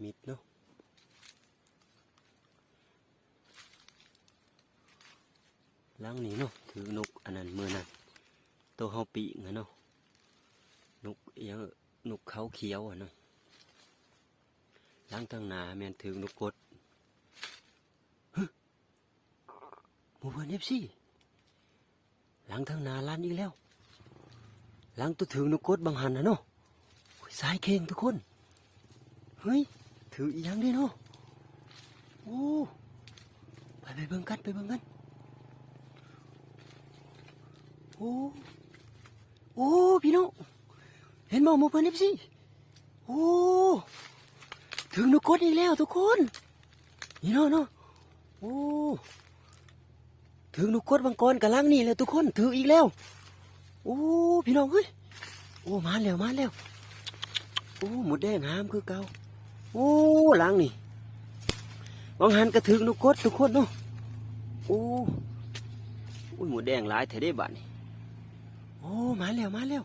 ມິດເນາະ. ຫຼັງນີ້ເນາະ ຖືກນົກອັນນັ້ນ ມື້ນັ້ນ ໂຕເຮົາປີ້ງຫັ້ນເນາະ ນົກອີ່ຫຍັງ ນົກເຂົາຂຽວຫັ້ນເນາະ. ຫຼັງທາງໜ້າແມ່ນຖືກນົກກົດ. ຮະ ໝູ່ເພື່ອນເອັຟຊີ ຫຼັງທາງໜ້າລັນອີກແລ້ວ. ຫຼັງໂຕຖືກນົກກົດບາງຫັ້ນນະເນາະ. ໂອ້ຍ ສາຍເຄັ່ງທຸກຄົນ. ເຮີ້ຍ ຖືກອີ່ຫຍັງເດ້ເນາະ. ໂອ້ ໄປ ໄປເບິ່ງກັນ ໄປເບິ່ງກັນ. ໂອ້ ໂອ້ ພີ່ນ້ອງ ເຫັນບໍ່ ໝູ່ເພື່ອນເອັຟຊີ? ໂອ້ ຖືກນົກກົດອີກແລ້ວທຸກຄົນ. ນີ້ເນາະ ເນາະ. ໂອ້ ຖືກນົກກົດບາງກ່ອນກະຫຼັງນີ້ແຫຼະທຸກຄົນ ຖືກອີກແລ້ວ. ໂອ້ ພີ່ນ້ອງເອີຍ ໂອ້ ມາແລ້ວ ມາແລ້ວ. ໂອ້ ມົດແດງງາມຄືເກົ່າ. ໂອ້ ຫຼັງນີ້ ບາງຫັ້ນກະຖືກນົກກົດທຸກຄົນເນາະ. ໂອ້ ໂອ້ຍ ມົດແດງຫຼາຍແທ້ເດ້ບາດນີ້. ໂອ້ ມາແລ້ວ ມາແລ້ວ.